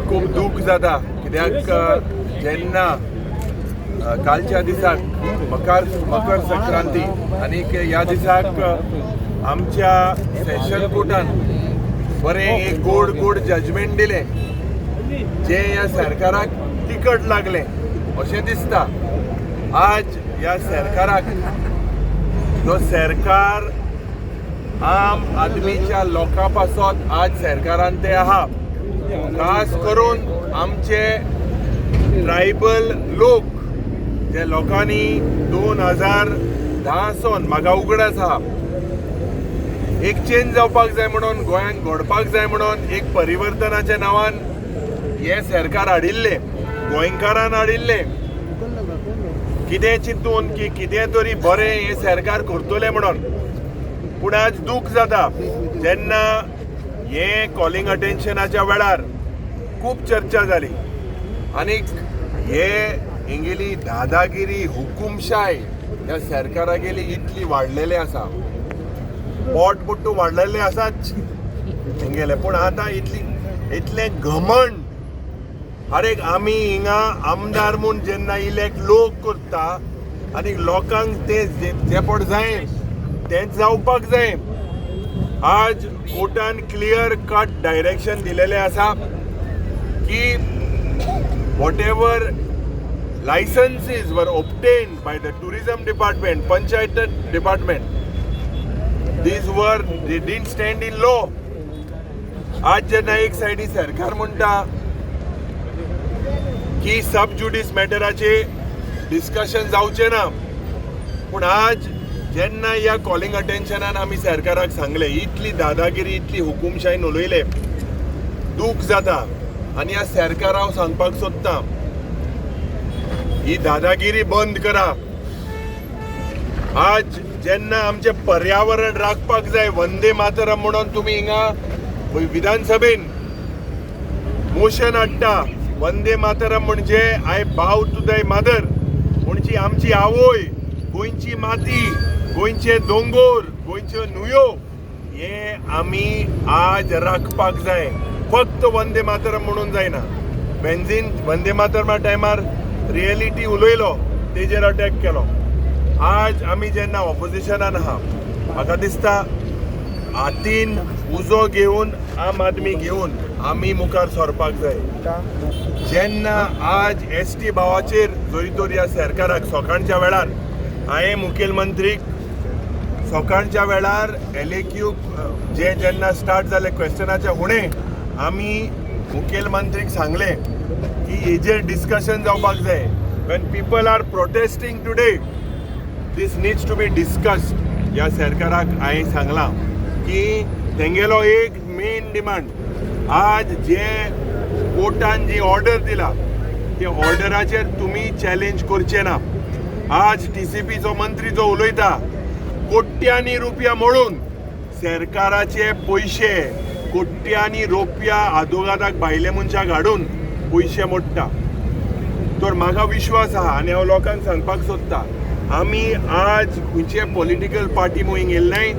खूब दूख जाता कित्याक जेन्ना कालच्या दिसाक मकर मकर संक्रांती आनीक ह्या दिसाक आमच्या सेशन कोर्टान बरें एक गोड गोड जजमेंट दिलें, जें ह्या सरकाराक तिकट लागलें अशें दिसता. आज ह्या सरकाराक, जो सरकार आम आदमीच्या लोकां पासत आज सरकारान ते आहा, खास करून आमचे ट्रायबल लोक जे लोकांनी 2010 सोन, म्हाका उगडास आहा, एक चेंज जावपाक जाय म्हणून, गोंयांत घडपाक जाय म्हणून एक परिवर्तनाच्या नांवान हें सरकार हाडिल्लें, गोंयकारान हाडिल्लें. कितें चिंतून की कितें तरी बरें हें सरकार करतलें म्हणून. पूण आज दूख जाता जेन्ना हे कॉलिंग अटेन्शनाच्या वेळार खूब चर्चा जाली आनीक हे हेंगेली दादागिरी, हुकुमशाय ह्या सरकारागेली इतली वाडलेली आसा. पोट बुट्टू वाडलेले आसाच हेंगेले, पूण आतां इतली इतलें घमंड. अरे, आमी हिंगा आमदार म्हूण जेन्ना इलेक्ट लोक करता आनी लोकांक ते जे पड जाय तेंच जावपाक जाय. आज कोर्टान क्लियर कट डायरेक्शन दिलेलें आसा की whatever licenses were obtained by the tourism department, panchayat department, these were they didn't stand in law. आज जेन्ना एक सायडी सरकार म्हणटा की सब जुडीस मॅटराचे डिस्कशन जावचें ना, पूण आज जेन्ना ह्या कॉलिंग अटेन्शनान आमी सरकाराक सांगलें, इतली दादागिरी, इतली हुकुमशाहीन उलयले, दूख जाता. आनी ह्या सरकार हांव सांगपाक सोदतां, ही दादागिरी बंद करा. आज जेन्ना आमचें पर्यावरण राखपाक जाय, वंदे मातरम म्हणून तुमी हिंगा विधानसभेन मोशन हाडटा. वंदे मातरम म्हणजे I bow to thy mother, म्हणजे आमची आवय, गोंयची माती, गोंयचे दोंगोर, गोंयच्यो न्हंयो हे आमी आज राखपाक जाय. फक्त वंदे मातरम म्हणून जायना. बेंजीन वंदे मातरमा टायमार रियलिटी उलयलो, तेजेर अटॅक केलो. आज आमी जेन्ना ऑपोजिशनान आहा, म्हाका दिसता हातीन उजो घेवन, आम आदमी घेवन आमी मुखार सरपाक जाय. जेन्ना आज एसटी भावाचेर जरी तर ह्या सरकाराक सकाळच्या वेळार हांवें मुखेलमंत्रीक सकाळच्या वेळार एलएक्यू जे जेन्ना स्टार्ट जाले क्वेश्चनाच्या हुणे, आमी मुखेलमंत्रीक सांगलें की हेजेर डिस्कशन जावपाक जाय. When people are protesting today, this needs to be discussed. ह्या सरकाराक हांवें सांगलां की तेंगेलो एक मेन डिमांड, आज जे कोर्टान जी ऑर्डर दिला ते ऑर्डराचेर तुमी चॅलेंज करचे ना. आज टीसीपीचो मंत्री जो उलयता, कोट्यांनी रुपया मोडून सरकाराचे पयशे, कोट्यांनी रुपया आदोगादाक भायले मनशाक हाडून पयशे मोडटा. तर म्हाका विश्वास आहा आनी हांव लोकांक सांगपाक सोदता, आमी आज खंयचे पॉलिटिकल पार्टी म्हूण येयले नाय,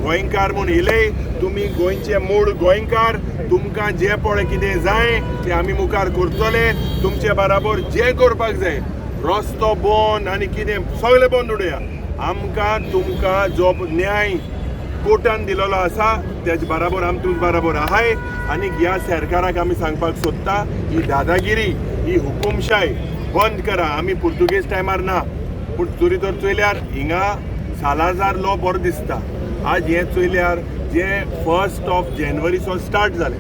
गोंयकार म्हूण येयले. तुमी गोंयचे मूळ गोंयकार, तुमकां जें पळय कितें जाय तें आमी मुखार करतले. तुमचे बराबर जें करपाक जाय, रस्तो बंद आनी कितें सगळें बंद उडया. आमकां तुमकां जो न्याय कोर्टान दिलेलो आसा तेज बराबर आमी तुमचे बराबर आहाय. आनी ह्या सरकाराक आमी सांगपाक सोदता, ही दादागिरी, ही हुकुमशाय बंद करा. आमी पुर्तुगेज टायमार ना, पूण तरी तर चोयल्यार हिंगा सालाजार लॉ बरो दिसता. आज हें चोयल्यार जे 1 ऑफ जानेवारीचो स्टार्ट जालें,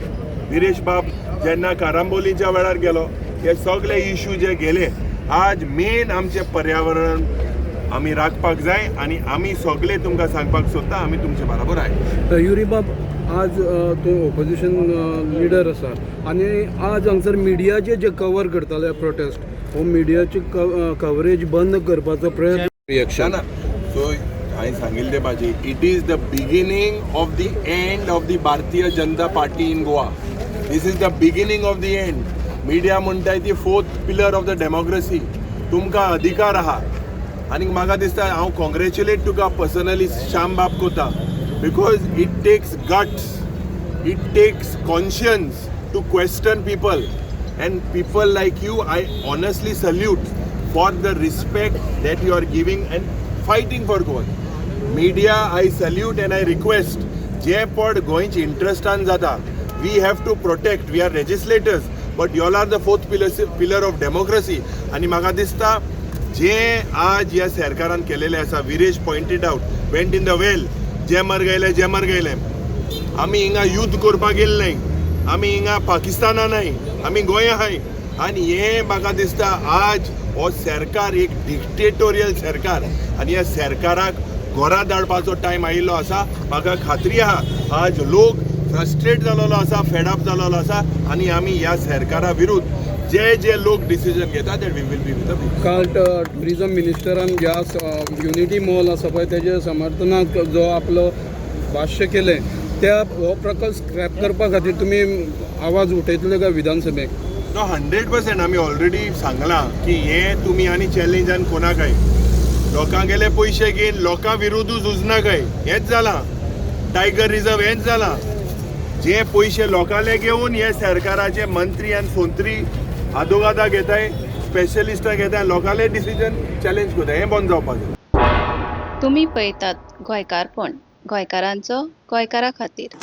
विरेश बाब जेन्ना कारांबोलीच्या वेळार गेलो, हे सगळे इशू जे गेले, आज मेन आमचें पर्यावरण आमी राखपाक जाय. आनी आमी सगळे तुमकां सांगपाक सोदता, आमी तुमचे बराबर आहाय. युरी बाब, आज तूं ओपोजिशन लिडर आसा आनी आज हांगसर मिडियाचे जे कवर करताले प्रोटेस्ट, हो मिडियाची कवरेज बंद करपाचो प्रयत्न, रिएक्शन? ना, सो हांवें सांगिल्लें ते भाजी, it is the beginning of the end of the Bharatiya Janata Party in Goa. This is the beginning of the end. Media म्हणटाय ती fourth pillar of the democracy. तुमकां अधिकार आहा आनी म्हाका दिसता हांव कॉंग्रेच्युलेट तुका पर्सनली, श्याम बाब, कोता, because it takes guts, it takes conscience. to question people, and people like you I honestly salute for the respect that you are giving and fighting for Goa. Media I salute and I request, जे पड गोंयचे इंट्रस्टान जाता, we have to protect. We are legislators, but y'all are the fourth pillar of democracy. आनी म्हाका दिसता जे आज ह्या सरकारान केलेलें आसा, Viresh pointed out, went in the well, jammer गेले, जॅमर गेले. आमी हिंगा युद्ध करपाक गेले न्हय, आमी हिंगा पाकिस्ताना न्हय, आमी गोंया आहाय. आनी हें म्हाका दिसता आज हो सरकार एक डिक्टेटोरियल सरकार आनी ह्या सरकाराक घरा धाडपाचो टायम आयिल्लो आसा. म्हाका खात्री आहा आज लोक फ्रस्ट्रेट जालोलो आसा, फेडअप जालोलो आसा आनी आमी ह्या सरकारा विरुद्ध जे जे लोक डिसिजन घेता, that we will be with the. काल टुरिझम मिनिस्टरान ज्या युनिटी मॉल आसा पळय तेजे समर्थनाक जो आपलो भाश्य केलें, त्या हो प्रकल्प स्क्रॅप करपा खातीर तुमी आवाज उठयतले काय विधानसभेक? नो, 100%. आमी ऑलरेडी सांगलां की हे तुमी आनी चॅलेंजान कोणाकय लोकांगेले पयशे घेवन लोकां विरुद्ध झुजनाकाय. हेंच जालां टायगर रिजर्व, हेंच जालां. जे पयशे लोकांले घेवन हे सरकाराचे मंत्री आनी सोंत्री आदोगादा घेताय, स्पेशलिस्टां घेताय, लोकांले डिसिजन चॅलेंज करता, हें बंद जावपाक जाय. तुमी पळयतात गोंयकारपण, गोंयकारांचो गोंयकारा खातीर.